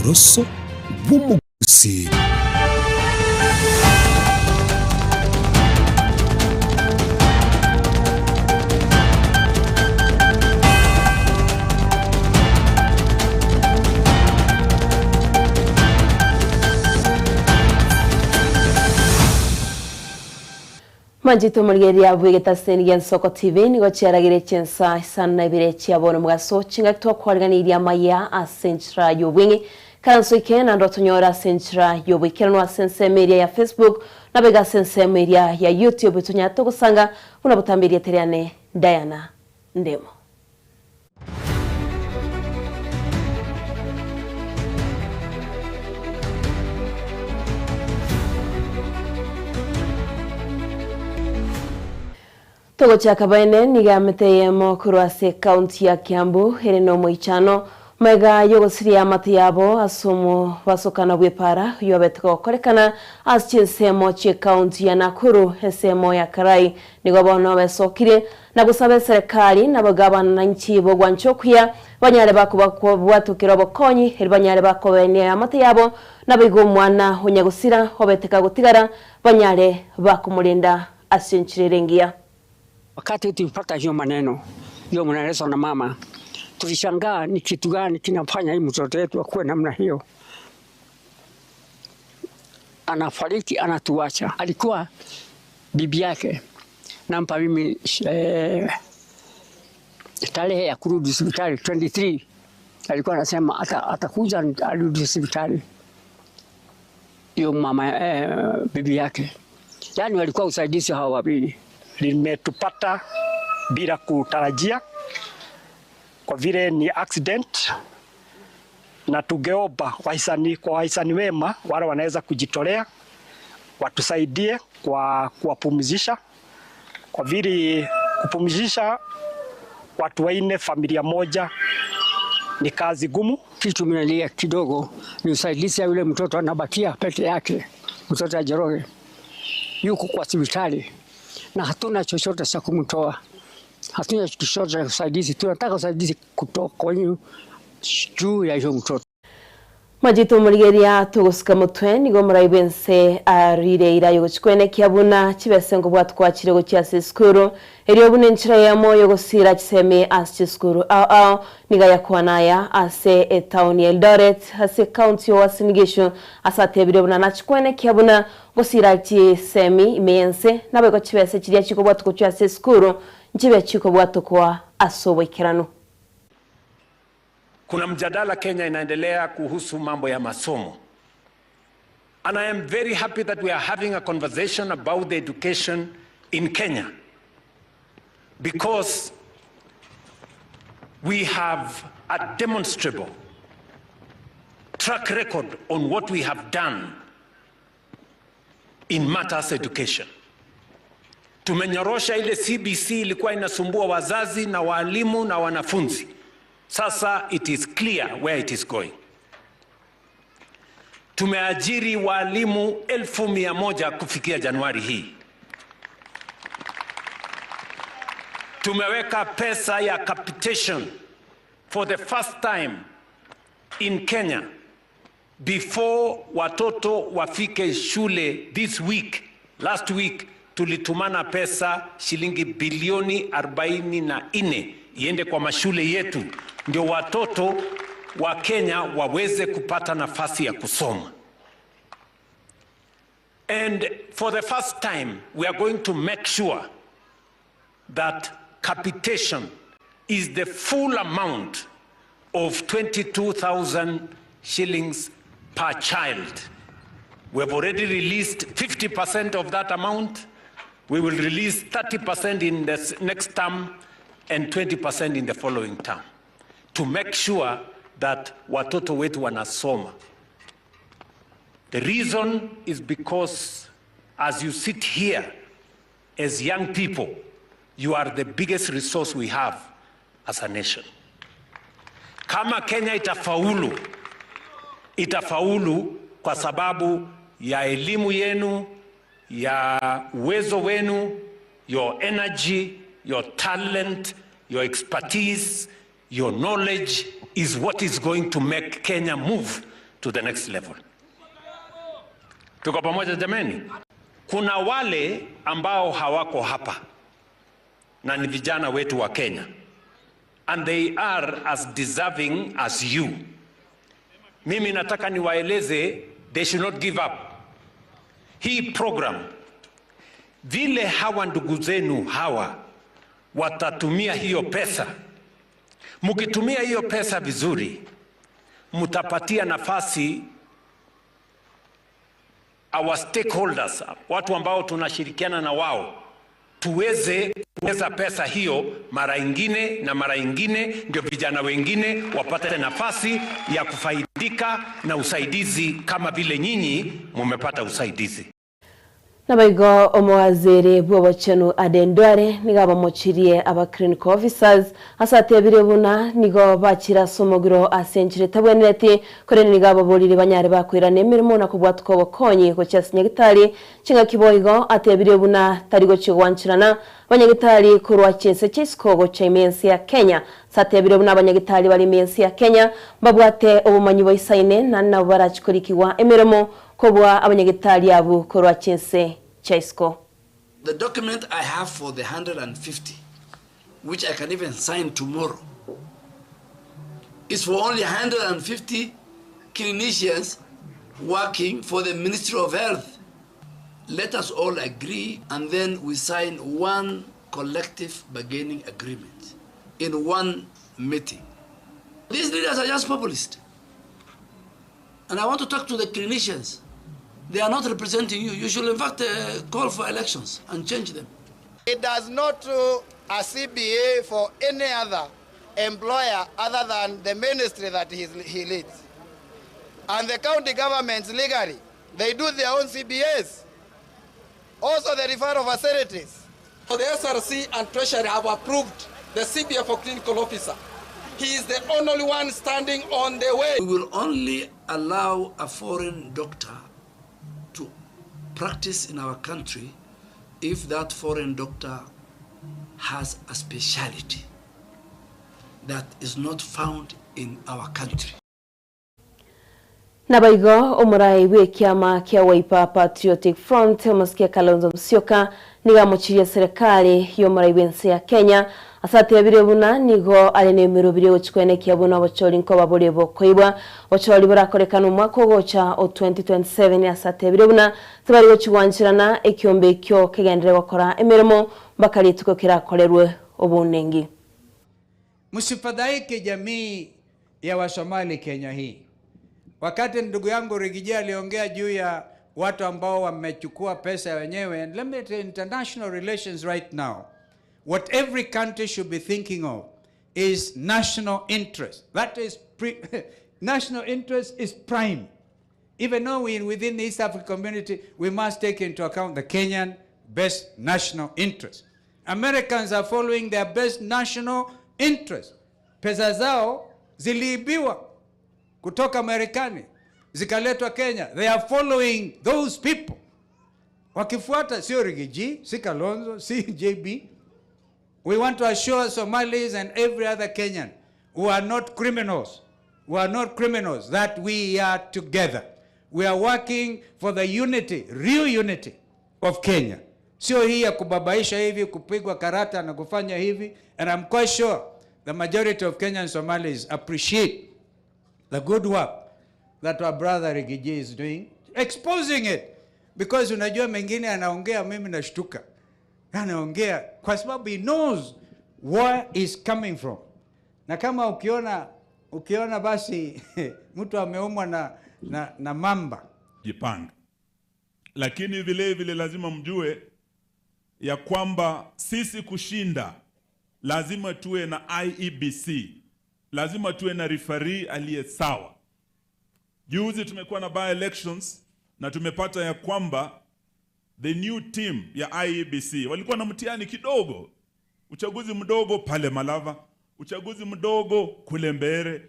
Oboroso bw'omogusii. Manchete omorigereria bw'egetaseni gia Nsoko TV nigo chiaragire chinsa isano na ibere chia bono mogaso chingaki twakwariganirie amaya ase enchera y'obweng'e. Karanso ike naende otonyore ase enchera y'oboikeranu ase ensemo eria ya Facebook naboigo ase ensemo eria ya YouTube tonyare togosanga buna botambe erieta riane Diana Ndemo. Togochaka baene nigo amete eyemo korwa ase ekaunti ya Kiambu ere nomoichano magega yogosiria amate yabo ase omobasokano bw'epaara oyio obete gokorekana ase chinsemo chi'ekaunti ya Nakuru ensemo ya Karai nigo bono besokire Na gosaba eserekari na abagabananchi b'ogwancha okuya, banyare bakobabwatokera obokonyi, erio banyare bakobenia eamate yabo, naboigo omwana o nyagosira obete kagotigara, banyare bakomorenda ase enchera ere engiya. Wakati tulipata hiyo maneno hiyo mnaelezwa na mama, tulishangaa ni kitu gani kinafanya hii mtoto yetu akuwe namna hiyo, anafariki anatuacha. Alikuwa bibi yake nampa mimi eh, tarehe ya kurudi hospitali 23 alikuwa anasema atakuja arudi hospitali hiyo mama eh, bibi yake, yaani walikuwa usaidizi hawa wawili. Limetupata bila kutarajia kwa vile ni accident, na tungeomba wahisani, kwa wahisani wema wale wanaweza kujitolea watusaidie kwa kuwapumzisha, kwa vile kupumzisha watu waine familia moja ni kazi gumu. Kitu minalia kidogo ni usaidizi ya yule mtoto anabakia peke yake, mtoto ya Njoroge yuko kwa hospitali na hatuna chochote cha kumtoa, hatuna chochote cha usaidizi. Tunataka usaidizi kutoka kwenyu juu ya hiyo mtoto. Majito omorigeria togosuka motwe nigo omorai bw'ense arire eira y'ogochia kwenekia buna chibese nkobwatwa kwachire gochia ase esukuru erio buna enchera eyemo y'ogosiira chisemi ase chisukuru ao ao nigo ayakwana aya ase etaoni ya Eldoret ase ekaunti ya Uasin Gishu ase atebire buna nachie kwenekia buna gosiira chisemi ime y'ense naboigo chibese chiria chikobwatwa gochia ase esukuru nchibe chikobwatokwa ase oboikeranu. Kuna mjadala Kenya inaendelea kuhusu mambo ya masomo. And I am very happy that we are having a conversation about the education in Kenya because we have a demonstrable track record on what we have done in matters education. Tumenyorosha ile CBC ilikuwa inasumbua wazazi na walimu na wanafunzi. Sasa it is clear where it is going. Tumeajiri walimu 100,000 kufikia Januari hii. Tumeweka pesa ya capitation for the first time in Kenya before watoto wafike shule this week. Last week tulitumana pesa shilingi bilioni 44 iende kwa mashule yetu, ndio watoto wa Kenya waweze kupata nafasi ya kusoma. And for the first time we are going to make sure that capitation is the full amount of 22,000 shillings per child. We have already released 50% of that amount. We will release 30% in the next term and 20% in the following term to make sure that watoto wetu wanasoma. The reason is because as you sit here as young people, you are the biggest resource we have as a nation. Kama Kenya itafaulu, itafaulu kwa sababu ya elimu yenu, ya uwezo wenu, your energy, your talent, your expertise, your knowledge is what is going to make Kenya move. to the next level. Tuko pamoja jameni? Kuna wale ambao hawako hapa na ni vijana wetu wa Kenya and they are as deserving as you. Mimi nataka niwaeleze they should not give up. Hii program vile hawa ndugu zenu hawa watatumia hiyo pesa, mkitumia hiyo pesa vizuri, mtapatia nafasi our stakeholders, watu ambao tunashirikiana na wao, tuweze kuweza pesa hiyo mara ingine na mara ingine, ndio vijana wengine wapate nafasi ya kufaidika na usaidizi kama vile nyinyi mumepata usaidizi. Naboigo omowaziri bw'obochenu Aden Duale nigo abamochirie aba clinical officers ase atebire buna nigo bachire ase omogiro ase enchera etabwenereti korende nigo ababorire banyare bakoirana emeremo na kobwatuka obokonyi gochia ase nyagitari chingaki boigo atebire buna tari gochia gwancherana abanyagitari korwa chinse chia isiko gochia ime ense ya Kenya ase atebire buna abanyagitari bare ime ense ya Kenya mbabwate obomanyi boisaine naende nabo barachie korikigwa emeremo Kobua abanyagetari abwo korwa chinse chia isiko. The document I have for the 150, which I can even sign tomorrow, is for only 150 clinicians working for the Ministry of Health. Let us all agree and then we sign one collective bargaining agreement in one meeting. These leaders are just populist. And I want to talk to the clinicians. They are not representing you. You should, in fact, uh, call for elections and change them. It does not do a CBA for any other employer other than the ministry that he, he leads. And the county governments legally, they do their own CBAs. Also the referral facilities. So the SRC and Treasury have approved the CBA for clinical officer. He is the only one standing on the way. We will only allow a foreign doctor to practice in our country if that foreign doctor has a speciality that is not found in our country. Naboigo omorai bw'ekiama kia Wiper Patriotic Front omosike Kalonzo Musyoka nigo amochirie eserekari y'omorai bw'ense ya Kenya ase atebire buna nigo are nemerobiri egochia koenekia buna obochori nkoba bore bokoibwa obochori borakorekane omwaka ogocha o 2027 ase atebire buna tibari gochia gwancherana ekiombe ekio kegenderere gokora emeremo mpaka rituko kerakorerwe obonengi. Msifadhaike jamii ya Wasomali Kenya hii. Wakati ndugu yangu Rigiji aliongea juu ya watu ambao wamechukua pesa wenyewe, and let me tell you, international relations right now, what every country should be thinking of is national interest. That is pre national interest is prime. Even though we within the East African community, we must take into account the Kenyan best national interest. Americans are following their best national interest. Pesa zao ziliibiwa kutoka Marekani zikaletwa Kenya. They are following those people. Wakifuata sio Rigiji, si Kalonzo, si JB. We want to assure Somalis and every other Kenyan who are not criminals, who are not criminals, that we are together. We are working for the unity, real unity of Kenya. Sio hii ya kubabaisha hivi, kupigwa karata na kufanya hivi. And I'm quite sure the majority of Kenyan Somalis appreciate the good work that our brother Rigiji is doing, exposing it. Because unajua mengine anaongea, mimi nashtuka. Anaongea kwa sababu he knows where is coming from. Na kama ukiona ukiona basi mtu ameumwa na, na, na mamba jipanga. Lakini vile vile lazima mjue ya kwamba sisi kushinda lazima tuwe na IEBC, lazima tuwe na referee aliye sawa. Juzi tumekuwa na by elections na tumepata ya kwamba the new team ya IEBC walikuwa na mtihani kidogo, uchaguzi mdogo pale Malava, uchaguzi mdogo kule Mbeere,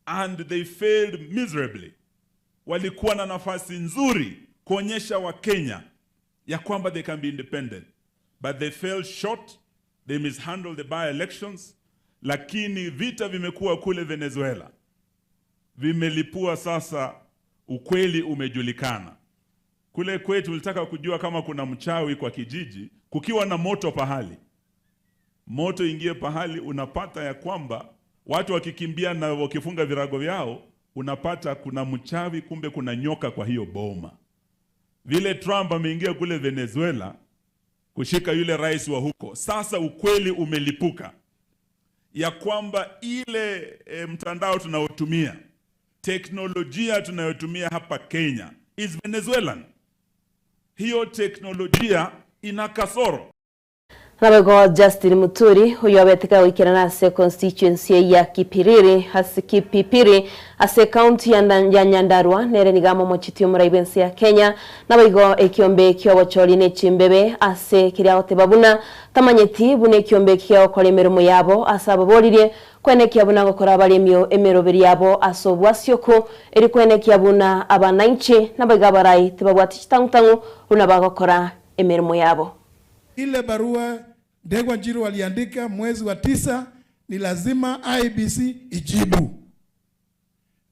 and they failed miserably. Walikuwa na nafasi nzuri kuonyesha Wakenya ya kwamba they can be independent, but they fell short, they mishandled the by elections. Lakini vita vimekuwa kule Venezuela. vimelipua sasa, ukweli umejulikana. Kule kwetu tulitaka kujua kama kuna mchawi kwa kijiji, kukiwa na moto pahali, moto ingie pahali, unapata ya kwamba watu wakikimbia na wakifunga virago vyao, unapata kuna mchawi, kumbe kuna nyoka kwa hiyo boma. Vile Trump ameingia kule Venezuela kushika yule rais wa huko, sasa ukweli umelipuka ya kwamba ile e, mtandao tunaotumia teknolojia tunayotumia hapa Kenya is Venezuelan. Hiyo teknolojia ina kasoro. Nabego Justin Muturi oyo abeteka goikerana ase constituency ya Kipiriri ase Kipipiri ase county ya, ya Nyandarua nere niga amomochitie omorai bwense ya Kenya nabaigo ekiombe kia obochori ne chimbebe ase keria agoteba buna tamanyeti buna ekiombe eki kegokora emeremo yabo ase ababoririe Kwenekia buna gokora abaremio emeroberi yabo ase obwasioku, erio kwenekia buna abanainchi nabaiga abarai tibabwati chitang'u-tang'u buna bagokora emeremo yabo. Ile barua Ndegwa Njiru aliandika mwezi wa tisa ni lazima IEBC ijibu,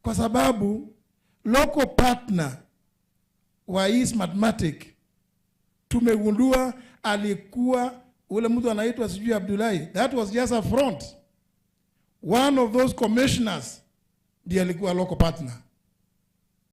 kwa sababu local partner wa hii Smartmatic tumegundua alikuwa ule mtu anaitwa sijui Abdullahi, that was just a front. One of those commissioners ndiye alikuwa local partner.